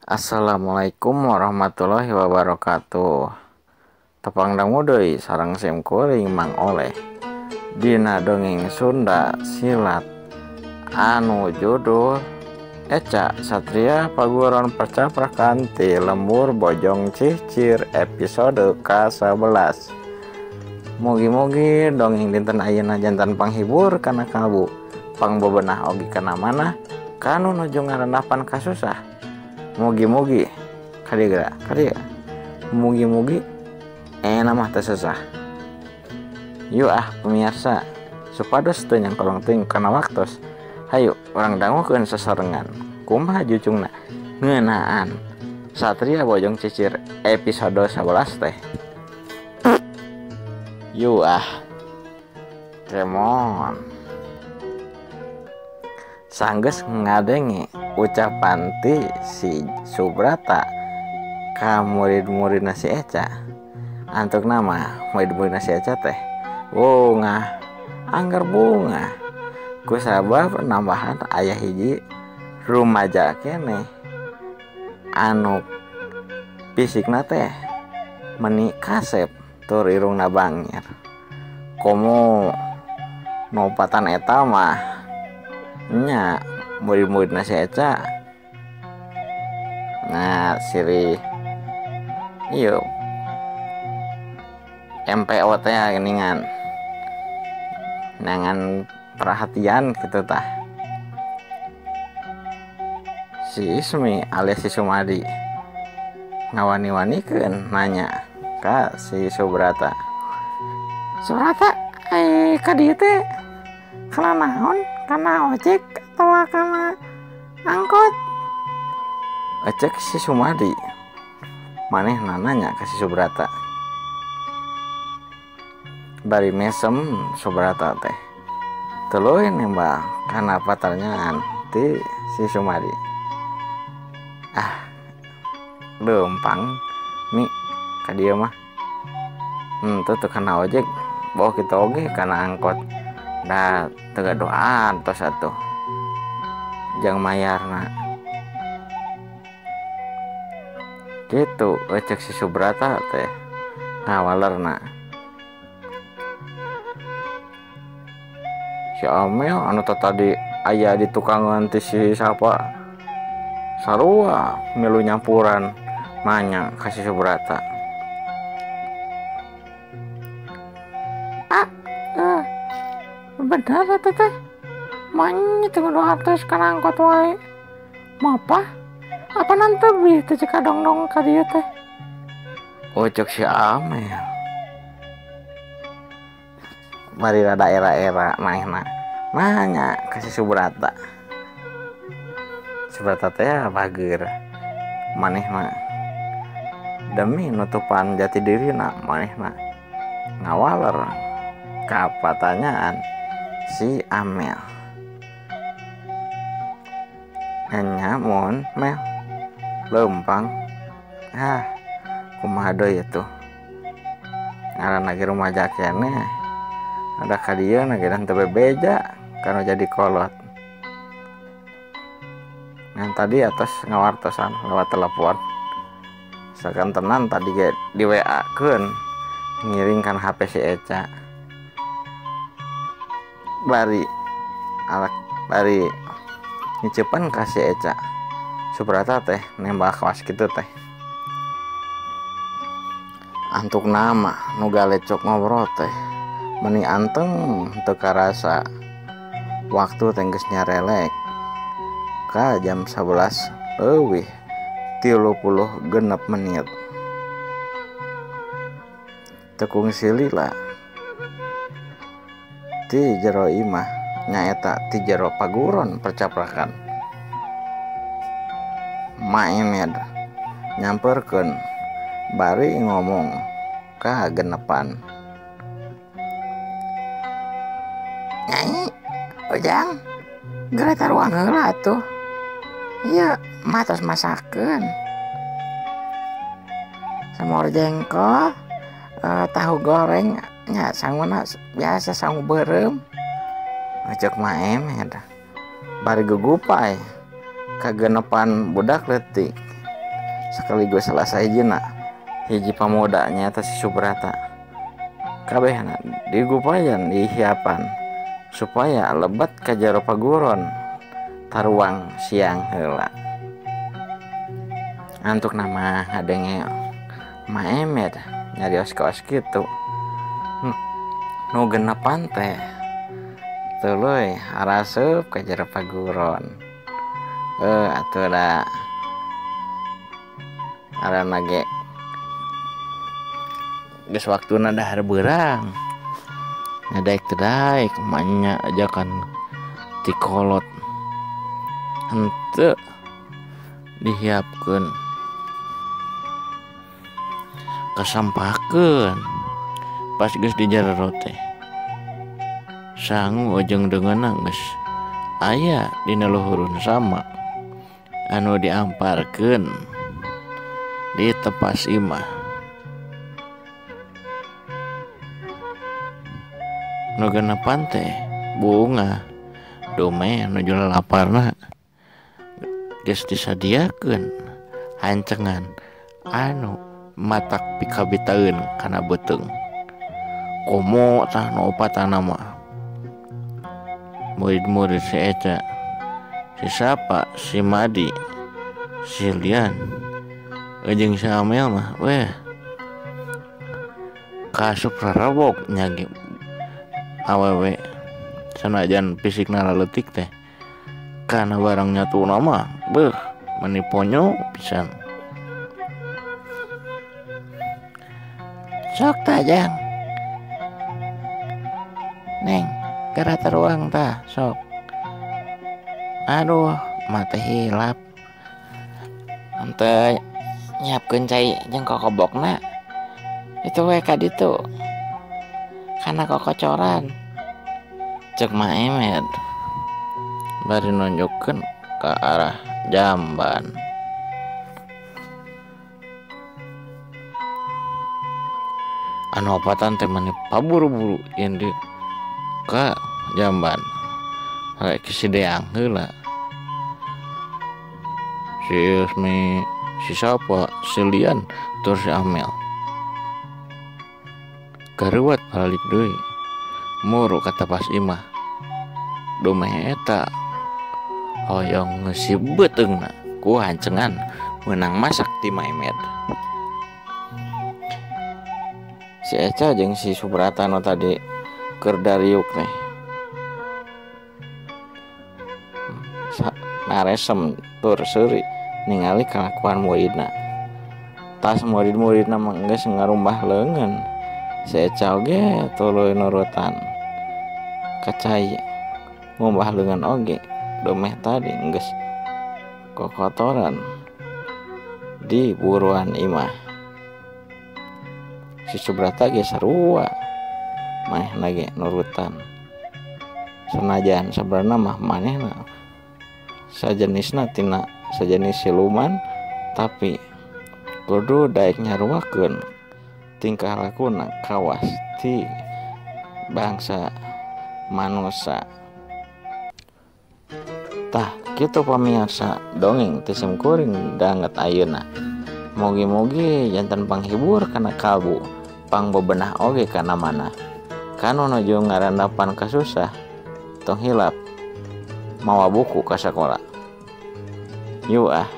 Assalamualaikum warahmatullahi wabarakatuh. Tepang dangu deui sareng sim kuring Mang Oleh dina dongeng Sunda silat anu judul Eca Satria Paguron Percaprakan ti Lembur Bojong Cicir episode ka-11. Mugi-mugi dongeng dinten ayeuna jantan panghibur kana kalbu, pangbebenah oge kana manah, kanu nuju ngarendapan kasusah. Mugi-mugi kadieu kadieu. Mugi-mugi enak mah teu susah. Yuk ah pemirsa, supados teu nyangkolong teuing kana waktos. Hayu urang dangukeun sasarengan. Kumaha jucungna ngeunaan Satria Bojong Cicir episode 11 teh. Yuk ah. Kemon. Sanggeus ngadenge ucapan ti si Subrata ka murid-muridna si Eca. Antukna mah murid-muridna si Eca teh bungah angger bungah kusabab nambahan aya hiji rumaja keneh anu fisikna teh meni kasep tur irungna bangir. Komo nopatan eta mah nya murid-muridna si Eca nah sirih ieu MPO teh geuningan nangan perhatian gitu tah. Si Ismi alias si Sumadi ngawani-wanikeun nanya ka si Subrata. Subrata, ka dieu teh kana naon? Kana ojek atawa kana angkot? Ecek si Sumadi manehna nanya ka si Subrata. Bari mesem Subrata teh tuluy nembak kana pertanyaan ti si Sumadi. Ah, leumpang mi ka dieu mah. Henteu teu kana ojek, bawa kita oge kana angkot. Da teu gaduhan tos atuh jang mayarna. Kitu ecek si Subrata teh ngawalerna. Si Amel anu tadi aya di tukangan ti si sapa sarua milu nyampuran nanya ka si Subrata. Ah, bener eta teh manya teu 200 kana angkot wae. Mapah apa nanti bih teh cek dongdong ka dieu teh. Ocok si Amel bari rada era-era manehna nanya ka si Subrata. Subrata teh bager manehna demi nutupan jati dirina manehna ngawaler ka pertanyaan si Amel. Enya mun Mel leumpang. Ah, kumaha deui atuh. Ngaranna ge rumaja keneh. Ada ka dieu na ge teu bebeja kana jadi kolot. Ngan tadi atos ngawartosan lewat telepon. Sakantenan tadi ge di WA-keun ngiringkan HP si Eca. Bari alak bari nyicepan ka si Eca. Subrata teh nembak kawas kitu teh. Antuk nama nu galecok ngobrol teh meni anteng teu karasa waktu teh geus nyarelek ka jam 11:36 menit. Tekung silila ti jero imah nyaeta ti jero paguron percaprakan. Maemed nyamperkeun bari ngomong ka genepan. Nyai, Ujang, geura taruang heula atuh. Ieu mah tos masakeun. Semur jengkol, tahu goreng nya sanguna biasa sangu beureum. Ceuk Maemed bari gegupai kagenepan budak leutik. Sekaligus salah sahijina hiji pamuda nyaeta si Subrata. Kabehna digupayan dihiapan supaya lebet ka jero paguron taruang siang heula. Antuk nama ngadenge Ma Emed nyarios kaos kitu. Nu genepan teh tuluy araseup ka jero paguron. Atuh da ngaranna ge geus waktuna dahar beurang. Ngadaek teu daek manya ajakan ti kolot henteu dihiapkeun kasampakeun pas geus di jero teh sangu jeung deungeunna geus aya dina luhurun sama anu diamparkeun di tepas imah. Nu genepan teh bunga dumeh nuju laparna geus disadiakeun hancengan anu matak pikabitaeun kana beuteung. Komo tah nu opatana mah murid-murid si Eca, si Sapa, si Madi, si Lian jeung si Amel mah weh kasup rarabok nya ge awewe sanajan fisikna leutik teh kana barang nyatuna mah beuh meni ponyo pisan. Sok tah jang neng geura taruang tah sok. Aduh mah teh hilap henteu nyiapkeun cai jeung kokobokna itu we ka ditu kana kokocoran cek Ma Emed bari nunjukkeun ka arah jamban. Anu opatan teh mani paburu-buru yen di ka jamban rek sideang heula. Si Ismi, si Sapa, si Lian, tur si Amel karuat balik deui muru ka tapas imah. Dumeh eta hoyong ngeusi beuteungna ku hancengan meunang masak ti Ma Emed. Si Eca jeung si Subrata nu tadi keur dariuk teh naresem tur seuri ningali kalakuan muridna. Tas murid-muridna mah geus ngarumbah leungeun. Si Eca oge tuluy nurutan ka cai ngumbah leungeun oge dumeh tadi geus kokotoran di buruan imah. Si Subrata ge sarua manehna ge nurutan sanajan sabarna mah manehna sajenisna tina sajenis siluman tapi kudu daek nyaruakeun tingkah lakuna kawas ti bangsa manusa. Tah kitu pamirsa dongeng ti simkuring danget ayeuna. Mugi-mugi janten panghibur kana kalbu, pangbebenah oge kana manah. Kanu nuju ngarandapan kasusah tong hilap mawa buku ka sakola. Yuk ah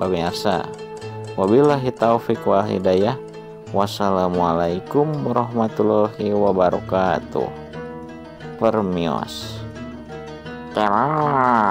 pamirsa. Wabillahi taufik wal hidayah. Wassalamualaikum warahmatullahi wabarakatuh. Permios. Terang.